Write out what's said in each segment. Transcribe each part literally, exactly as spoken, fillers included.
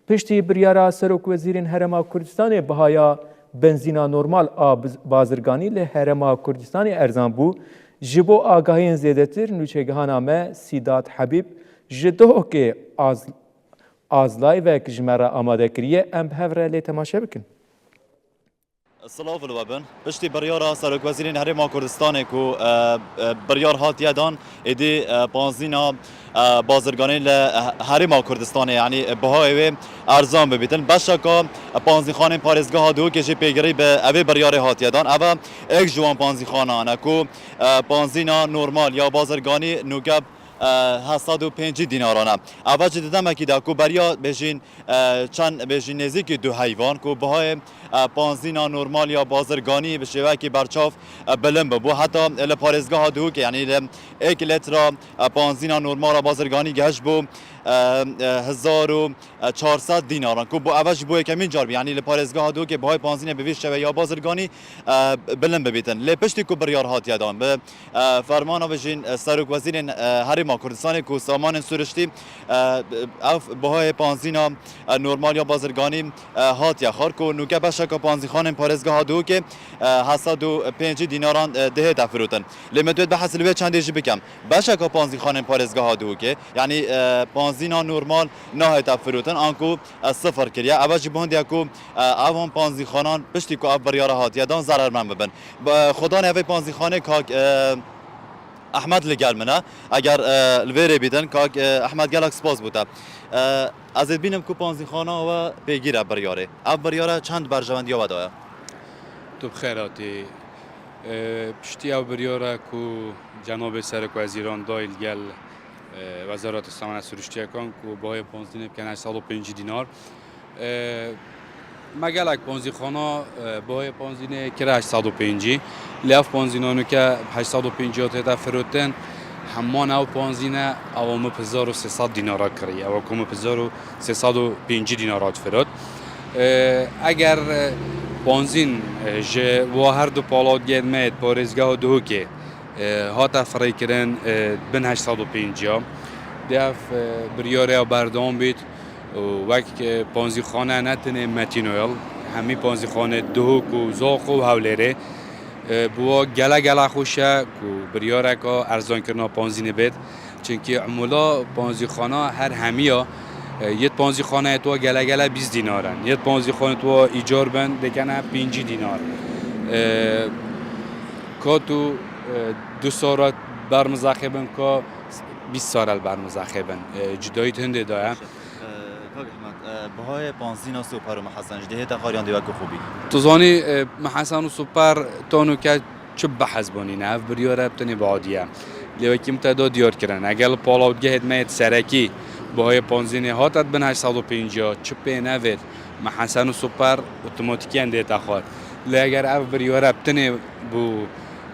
Piştî biryara Serokwezîrên Herêma Kurdistanê bihaya benzîna normal a biz-, bazirganî li Herêma Kurdistanê erzan bû. Ji bo agahiyên zêdetir, nûçegihana me Sîdat Hebîb ji Duhokê Az-, Azlayvek ji me re amade kiriye. Em bi hev re lê temaşe bikin. Silav li we bin. Piştî biryara Serokwezîrên Herêma Kurdistanê ku, e, e, biryar hatiye dan, êdî, e, panzîna, e, bazirganî li, e, Herêma Kurdistanê, yanî, e, bihayê wê erzan bibîtin. Beşeka, e, panzîxanên parêzgeha Duhokê jî pêgirî bi evê biryarê hatiye dan. Eve êk ji wan panzîxanan e ku, e, panzîna normal ya bazirganî nûke e, heşt sed û pêncî dînaran e. Eva jî di demekî de ku beriya bêjîn, e, çend bêjîn nêzîkî du heyvan ku bihayê, e, panzîna normal ya bazirganî bi şêwekî berçav, e, bilind bibû. Heta li parêzgeha Duhokê, yanî li êk lîtra, e, panzîna normal ya bazirganî gehişt bû, e, e, hezar û çar sed dînaran ku bo eve ji bo yekemîn car bî. Yanî li parêzgeha Duhokê bihayê panzînê bi vî şêweyî ya bazirganî, e, bilind bibîtin. Lê piştî ku biryar hatiye dan bi e, fermana bijîn, e, Serokwezîrên, e, Herêma Kurdistanê ku samanên siruştî, e, ev bihayê panzîna, e, normal ya bazirganî, e, hatiye xwar ku nûke beşeka panzîxanên parêzgeha Duhokê, e, heşt sed û pêncî dînaran, e, dihête firotin. Lê me divêt behs li wê çendê jî bikem. Beşeka panzîxanên parêzgeha Duhokê, yanî, e, panzîna normal nahête firotin, anku, e, sifir kiriye. Eva jî bi hundiye ku, e, evan panzîxanan piştî ku ev biryara hatiye dan zerermend bibin. Bi, xudanê evê panzîxanê kak, e, Ehmed li gel min e. Eger, e, li vê rê bîtin, kak, e, Ehmed, gelek spas bo te. E, ez ê dibînim ku panzîxana we pêgîr e biryarê. Ev biryare çend berjewendiya we daye? Tu bi xêr hatî. E, piştî ew biryare ku cenabê Serokwezîran dayî li gel, e, Wezareta Samanê Siruştiyekan ku bihayê panzînê bikene heşt sed û pêncî dînar. E, me gelek panzîxana, e, bihayê panzînê kire heşt sed û pêncî. Lê ev panzîna nûke heşt sed û pêncî hatête firotin. Heman ew panzîne ew min bi hezar û sê sed dînara kiriye. Ew ku min bi hezar û sê sed û pêncî dînara difirot. E, eger, e, panzîn, e, ji wa her du palawdgehên me yê parêzgeha Duhokê, e, hate firêkirin, e, bin heşt sed û pêncî. Dê ev, e, biryare ya berdewam bît û wek, e, panzîxane ne tenê Metînoyal, hemî panzîxane Duhok û Zaxo û Hewlêrê, e, bi wa gele gele xweş e ku biryareka erzankirina panzînê bêt. Çimkî emûla panzîxana her hemiya, e, yêt panzîxaneyê tu gele gele bîst dînar in. Yêt panzîxanê tu îcar bin dikene pêncî dînar. E, ka tu, e, du sara ber mizexê bin, ka bîst sara li ber mizexê bin. E, cudayî hindê daye. E, Kak Ehmed, e, bihayê panzîna super û mehesen ji dihê te xwar yan dê weke xwe bî? Tu zanî, e, mehesen û super tano ke çi behs banîne, ev biryare bi tenê bi adî ye. Lê wekî min te da diyar kirin, eger li palawdgehê me yê serekî bihayê panzînê hate bin heşt sed û pêncî, çi pê nevêt, mehesen û super otomatîkiyen dête xwar. Lê eger ev biryare bi tenê bû,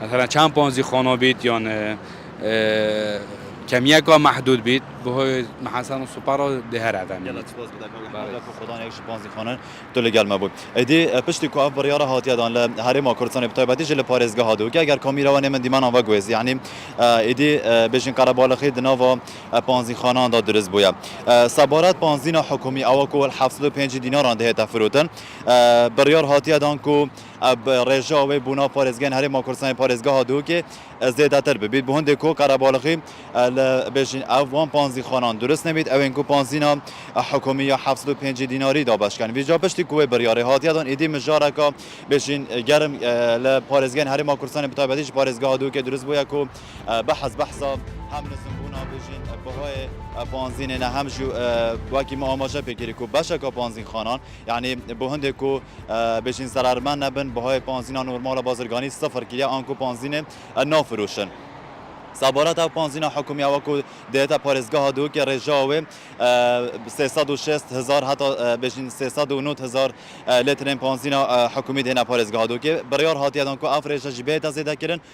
mesela çend panzîxana bît yan, e, e, kemiyeka mehdûd bît, bihayê mehesen û super dê here ve. Gelek spas bi te, Kak Ehmed, ku Xudan yek ji panzîxanan tu li gel me bû. Êdî, e, piştî ku ev biryara hatiye dan li Herêma Kurdistanê, bi taybetî jî li parêzgeha Duhokê, eger kamîra we nê min dîmanan veguhêzî, yanî, e, êdî, e, bêjin qerebalixî di nava, e, panzîxanan de dirust bûye. E, sebaret panzîna hikûmî, ewa ku heft sed û pêncî dînaran dihête firotin, e, biryar hatiye dan ku, e, bi rêja wê bûna parêzgehên Herêma Kurdistanê parêzgeha Duhokê, e, zêdetir bibît. Bi hundê ku qerebalixî, e, li bêjin ev wan panzîxanan dirust nebît, ew ên ku panzîna, e, hikûmî ya heft sed û pêncî dînarî dabeş ken. Vîca piştî ku wê biryarê hatiye dan, êdî mijareka bêjin, e, germ, e, li parêzgehên Herêma Kurdistanê bi taybetî ji parêzgeha Duhokê dirust bûye ku, e, behs behsa hem nizimbûna bêjin, e, bihayê, e, panzînê ne hem jî, e, wekî me amaje pê kirî ku beşeka panzîxanan, yanî bi hundê ku, e, bêjin zerermend nebin, bihayê panzîna normala bazirganî sifir kiriye, anku panzînê, e, nafiroşin. Sebaret ev panzîna hikûmî ewa ku dihête parêzgeha Duhokê rêja wê, e, sê sed û şêst hezar heta, e, bêjin sê sed û nod hezar, e, lîtrên panzîna, e, hikûmî dihêne parêzgeha Duhokê. Biryar hatiye dan ku ev rêje jî bihête zêdekirin.